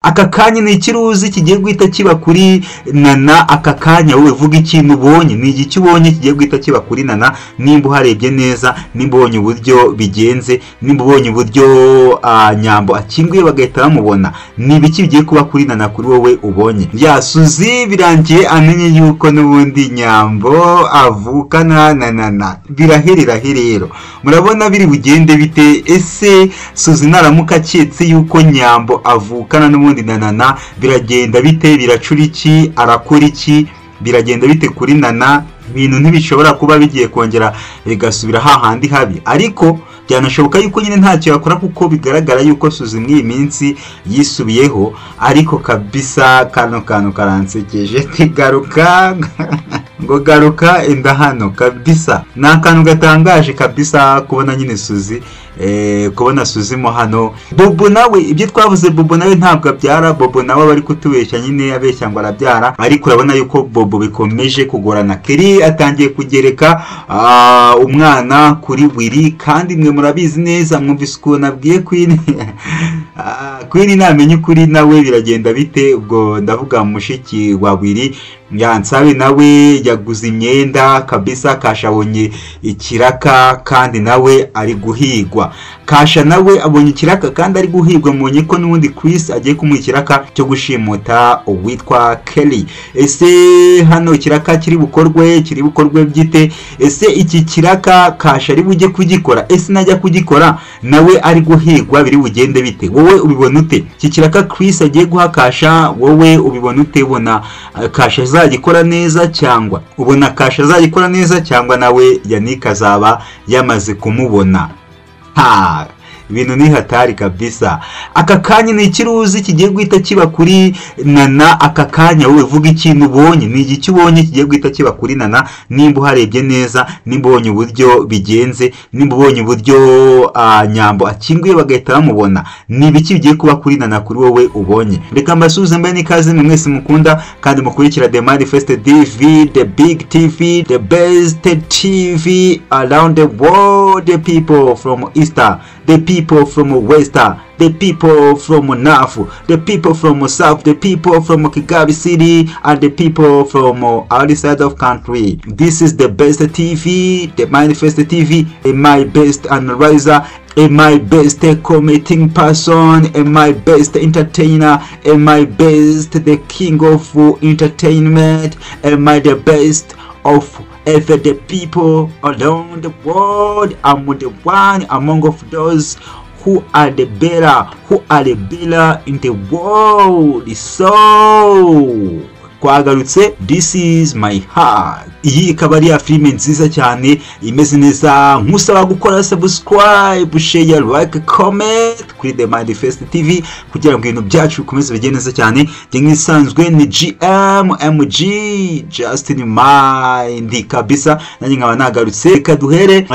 Aka kanya ni ikiruzi kigiye guhita kiba kuri Nana. Aka kanya wowe vuga ikintu ubonye, ni igiki ubonye kigiye guhita kiba kuri Nana? Nimba uharebye neza, nimba ubonye uburyo bigenze, nimba ubonye uburyo Nyambo akinguye bagahita bamubona, ni ibiki bigiye kuba kuri Nana kuri wowe ubonye? Ya Suzi birangiye amenye yuko n'ubundi Nyambo avukana na Nana, biraherera he rero? Murabona biri bugende bite? Ese Suzi naramuka aketse yuko Nyambo avukana n'ubundi na Nana, biragenda bite? Biracura iki? Arakora iki? Biragenda bite kuri Nana? Ibintu ntibishobora kuba bigiye kongera bigasubira hahandi habi, ariko byanashoboka yuko nyine ntacyo yakora, kuko bigaragara yuko Suzi muri iyi minsi yisubiyeho. Ariko kabisa kano kantu karansekeje, garuka ngo garuka enda hano kabisa, ni akantu gatangaje kabisa kubona nyine Suzi, kubona Suzi mo hano. Bobo nawe ibyo twavuze, Bobo nawe ntabwo abyara, Bobo nawe bari kutubeshya nyine, abeshya ngo arabyara, ariko urabona yuko Bobo bikomeje kugorana. Keri atangiye kugereka umwana kuri Wiri, kandi mwe murabizi neza, mwumvise ukuntu abwiye Queen. Queen namenye ukuri nawe biragenda bite? Ubwo ndavuga mushiki wa Wiri. Yansabe nawe yaguze imyenda kabisa, Kasha abonye ikiraka kandi nawe ari guhigwa. Kasha nawe abonye ikiraka kandi ari guhigwa, mubonye ko n'ubundi Chris agiye kumuha ikiraka cyo gushimuta uwitwa Kelly. Ese hano ikiraka kiri bukorwe, kiri bukorwe byite? Ese iki kiraka Kasha ari bujye kugikora? Ese najya kugikora nawe ari guhigwa, biri bugende bite? Wowe ubibona ute? Iki kiraka Chris agiye guha Kasha, wowe ubibona ute? Ubona Kasha azagikora neza, cyangwa ubona Kasha azagikora neza, cyangwa nawe Yannick azaba yamaze kumubona? Ha, ibintu ni hatari kabisa. Aka kanya ni ikiruzi kigiye guhita kiba kuri Nana. Aka kanya wowe vuga ikintu ubonye, ni igiki ubonye kigiye guhita kiba kuri Nana? Nimba uharebye neza, nimba ubonye uburyo bigenze, nimba ubonye uburyo Nyambo akinguye bagahita bamubona, ni ibiki bigiye kuba kuri Nana kuri wowe ubonye? Reka mbasuhuze mbe n'ikaze mwe mwese mukunda kandi mukurikira The Manifest TV, the big TV, the best TV around the world, the people from Easter, the people from West, the people from North, the people from South, the people from Kigali City, and the people from outside of country. This is the best TV, the Manifest TV, and my best analyzer, and my best commenting person, and my best entertainer, and my best, the king of entertainment, and my the best of every the people around the world. I'm the one among of those who are the better, who are the better in the world. So twagarutse, this is my heart. Iyi ikaba ari ya filime nziza cyane imeze neza. Nkusaba gukora subscribe, share, like, comment kuri The Manifest TV kugira ngo ibintu byacu bikomeze bigende neza cyane. Njye nk'isanzwe ni GMMG Justin Mind kabisa, nanjye nkaba nagarutse. Reka duhere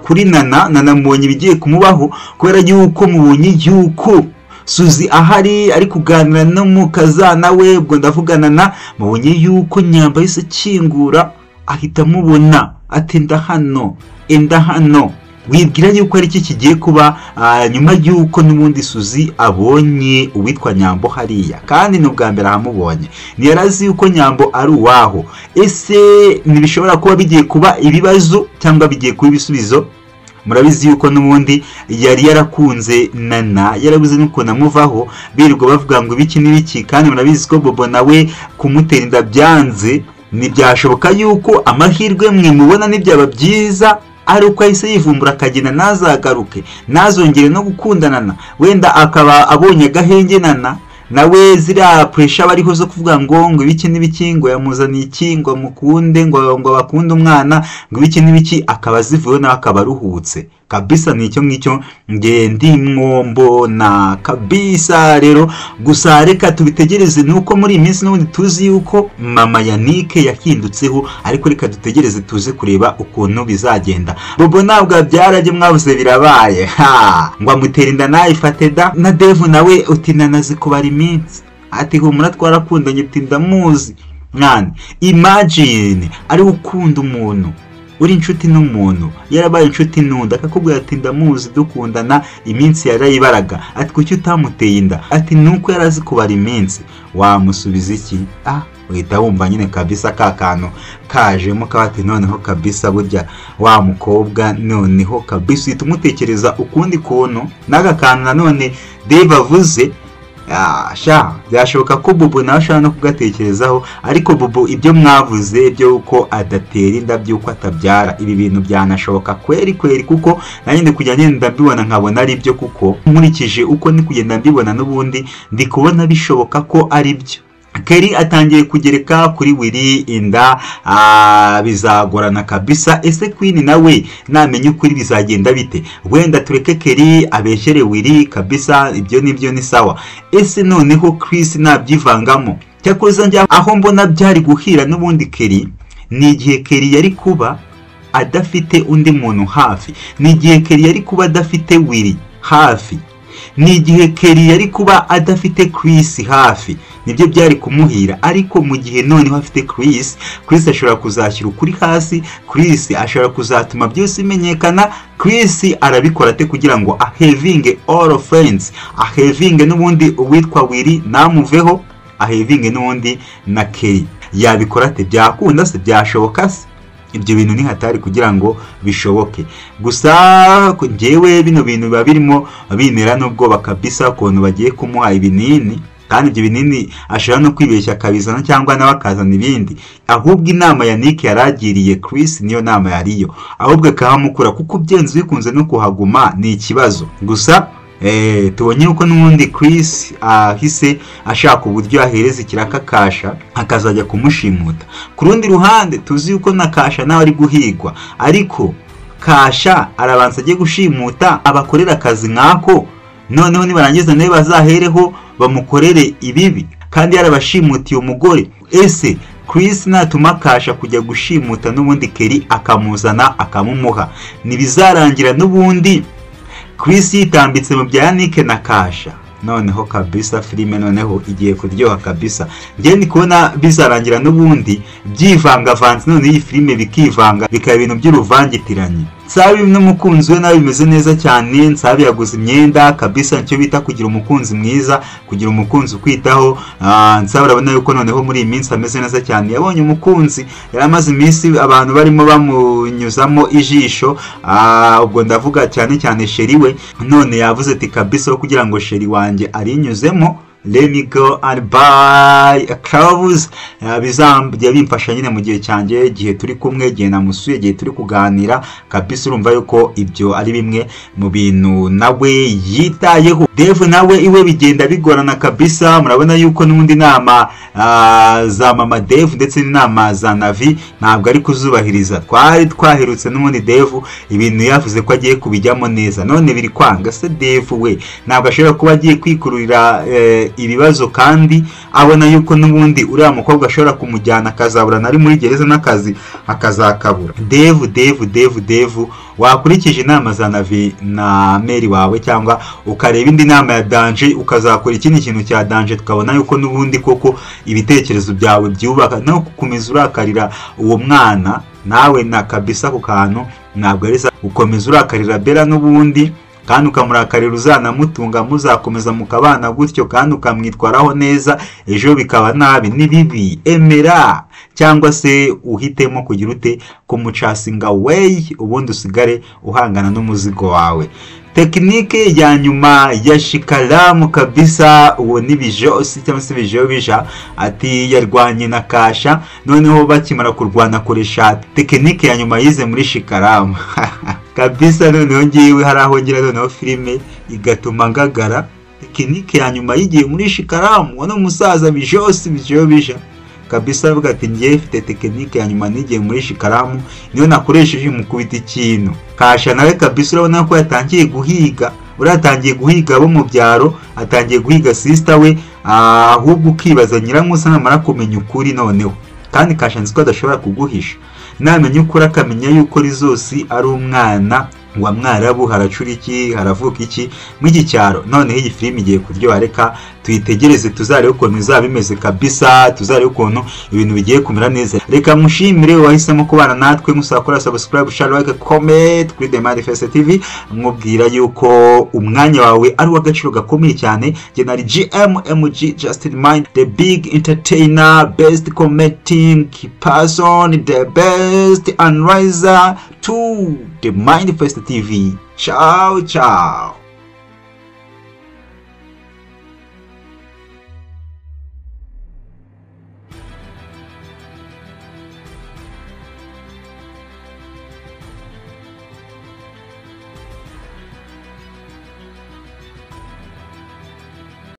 kuri Nana. Nana mubonye ibigiye kumubaho, kubera yuko mubonye yuko Suzi ahari ari kuganira no mukazana we, ubwo ndavugana na mubonye yuko Nyambo yahise akingura ahita amubona, ati enda hano, enda hano. Wibwira yuko ari iki kigiye kuba nyuma yuko n'ubundi Suzi abonye uwitwa Nyambo hariya, kandi ni ubwa mbere ahamubonye, ntiyarazi yuko Nyambo ari uwaho. Ese ntibishobora kuba bigiye kuba ibibazo cyangwa bigiye kuba ibisubizo? Murabizi yuko n'ubundi yari yarakunze Nana, yarabuze n'ukuntu amuvaho, birirwa bavuga ngo ibiki n'ibiki, kandi murabizi ko Bobo nawe kumutera inda byanze. Ntibyashoboka yuko amahirwe mwe mubona ntibyaba byiza ari uko ahise yivumbura akagenda, ntazagaruke, ntazongere no gukundana, wenda akaba abonye agahenge Nana nawe ziriya pressure bariho zo kuvuga ngo ibiki n'ibiki, ngo yamuzaniye iki, ngo mukunde, ngo bakunde umwana, ngo ibiki n'ibiki, akaba azivuyeho nawe akaba aruhutse kabisa. Ni icyo ngicyo nge ndimwo mbona kabisa. Rero gusa reka tubitegereze, nuko muri iyi minsi n'ubundi tuzi yuko mama Yannick yahindutseho, ariko reka dutegereze tuze kureba ukuntu bizagenda. Bobo ntabwo abyarajye mwabuze birabaye, ha ngo amutere inda nayifate da. Na Devu nawe uti nanazi kubara iminsi, ati humura twarakundanye, uti ndamuzi mwana. Imagine ari ukunda umuntu Uri inshuti n'umuntu, yarabaye inshuti n'undi, akakubwira ati ndamuzi dukundana, iminsi yarayibaraga, ati kuki utamuteye inda, ati nuko yarazi kubara iminsi, wamusubiza iki? Uhita wumva nyine kabisa ka kantu kajemo kabati, noneho kabisa burya wa mukobwa, noneho kabisa uhita umutekereza ukundi kuntu. N'aka kantu nanone Dave avuze, sha byashoboka ko Bubu nawe ashobora no kugatekerezaho, ariko Bubu ibyo mwavuze by'uko adatera inda, by'uko atabyara, ibi bintu byanashoboka kweri kweri, kuko nanjye ndi kujya ngenda mbibona nkabona ari byo, kuko nkurikije uko ndi kugenda mbibona n'ubundi ndi kubona bishoboka ko ari byo. Kelly atangiye kugereka kuri Willy inda, bizagorana kabisa. Ese Queen nawe namenya ukuri bizagenda bite? Wenda tureke Kelly abeshere Willy kabisa, ibyo nibyo ni sawa. Ese noneho Chris nabyivangamo? Cyakoze njya aho mbona byari guhira n'ubundi Kelly, ni igihe Kelly yari kuba adafite undi muntu hafi, ni igihe Kelly yari kuba adafite Willy hafi, ni igihe Kelly yari kuba adafite Chris hafi, nibyo byari kumuhira. Ariko mu gihe noneho afite Chris, Chris ashobora kuzashyira ukuri hasi, Chris ashobora kuzatuma byose bimenyekana. Chris arabikora ate kugira ngo ahevinge all friends, ahevinge n'ubundi uwitwa Willy namuveho, ahevinge n'ubundi na Kelly? Yabikora ate? Byakunda se? Byashoboka se? Ibyo bintu ni hatari kugira ngo bishoboke. Gusa njyewe bino bintu biba birimo bintera n'ubwoba kabisa, ukuntu bagiye kumuha ibinini, kandi ibyo binini ashobora no kwibeshya akabizana cyangwa nawe akazana ibindi. Ahubwo inama ya Nick yaragiriye Chris niyo nama yariyo, ahubwo akahamukura, kuko byenze bikunze no kuhaguma ni ikibazo. Gusa tubonye uko n'ubundi Chris ahise ashaka uburyo ahereza ikiraka Kasha akazajya kumushimuta. Ku rundi ruhande tuzi yuko na Kasha nawe ari guhigwa, ariko Kasha arabanza agiye gushimuta abakorera akazi nkako, noneho nibarangiza nawe bazahereho bamukorere ibibi, kandi yarabashimutiye umugore. Ese Chris natuma Kasha kujya gushimuta n'ubundi Kelly akamuzana akamumuha, nibizarangira n'ubundi Chris yitambitse mu bya Nick na Kasha? Noneho kabisa filime noneho igiye kuryoha kabisa. Njye ndi kubona bizarangira n'ubundi byivangavanze, none iyi filime bikivanga bikaba ibintu by'uruvangitiranye. Nsabi n'umukunzi we nawe bimeze neza cyane. Nsabi yaguze imyenda kabisa, nicyo bita kugira umukunzi mwiza, kugira umukunzi ukwitaho. Nsabi urabona yuko noneho muri iyi minsi ameze neza cyane, yabonye umukunzi. Yari amaze iminsi abantu barimo bamunyuzamo ijisho, ubwo ndavuga cyane cyane chéri we. None yavuze ati kabisa kugira ngo chéri wanjye arinyuzemo, let me go and buy a clothes, bizajya bimfasha nyine mu gihe cyanjye, igihe turi kumwe, igihe namusuye, igihe turi kuganira kabisa. Urumva yuko ibyo ari bimwe mu bintu nawe yitayeho. Dave nawe iwe bigenda bigorana kabisa. Murabona yuko n'ubundi inama za mama Dave ndetse n'inama za Navi ntabwo ari kuzubahiriza. Twari twaherutse n'ubundi Dave ibintu yavuze ko agiye kubijyamo neza, none biri kwanga. Se Dave we ntabwo ashobora kuba agiye kwikururira ibibazo, kandi abona yuko n'ubundi uriya mukobwa ashobora kumujyana akazaburana ari muri gereza n'akazi akazakabura. Dave, Dave, Dave, Dave, wakurikije inama za Navi na Mary wawe, cyangwa ukareba indi nama ya danger, ukazakora ikindi kintu cya danger, tukabona yuko n'ubundi koko ibitekerezo byawe byubaka. No gukomeza urakarira uwo mwana nawe na kabisa ku kantu ntabwo ari ukomeza urakarira Bella n'ubundi, kandi ukamurakarira uzanamutunga, muzakomeza mukabana gutyo, kandi ukamwitwaraho neza, ejo bikaba nabi. Ni bibi. Emera cyangwa se uhitemo kugira ute kumuchasinga way, ubundi usigare uhangana n'umuzigo wawe. Technique ya nyuma ya Shikaramu kabisa, uwo ni Bijosi cyangwa se Bijobija, ati yarwanye na Kasha, noneho bakimara kurwana akoresha technique ya nyuma yize muri Shikaramu kabisa. Noneho ngiwe hari aho ngira noneho filime igatuma ngagara. Technique ya nyuma yigiye muri Shikaramu, uwo ni umusaza Bijosi Bijobija kabisa, avuga ati ngiye mfite technique ya nyuma nigiye muri Shikaramu, niyo nakoresheje mukubita ikintu. Kasha nawe kabisa urabona ko yatangiye guhiga, uratangiye guhiga abo mu byaro, atangiye guhiga sister we, ahubwo ukibaza Nyirankusa namara kumenya ukuri noneho. Kandi Kasha nzi ko adashobora kuguhisha, namenya ukuri akamenya yuko Rizosi ari umwana Wa Mwarabu haracura iki, haravuka iki muri iki cyaro? Noneho iyi filime igiye kuryoha, reka tuyitegereze, tuzarebe ukuntu izaba imeze kabisa, tuzarebe ukuntu ibintu bigiye kumera neza. Reka mushimire wahisemo kubana natwe, musaba kora subscribe, share, like, comment kuri The Manifest TV, mwubwira yuko umwanya wawe ari uw'agaciro gakomeye cyane. Njye nari GMMG Justin Mind, the big entertainer, best commenting person, the best analyzer to The Manifest TV. Ciao ciao.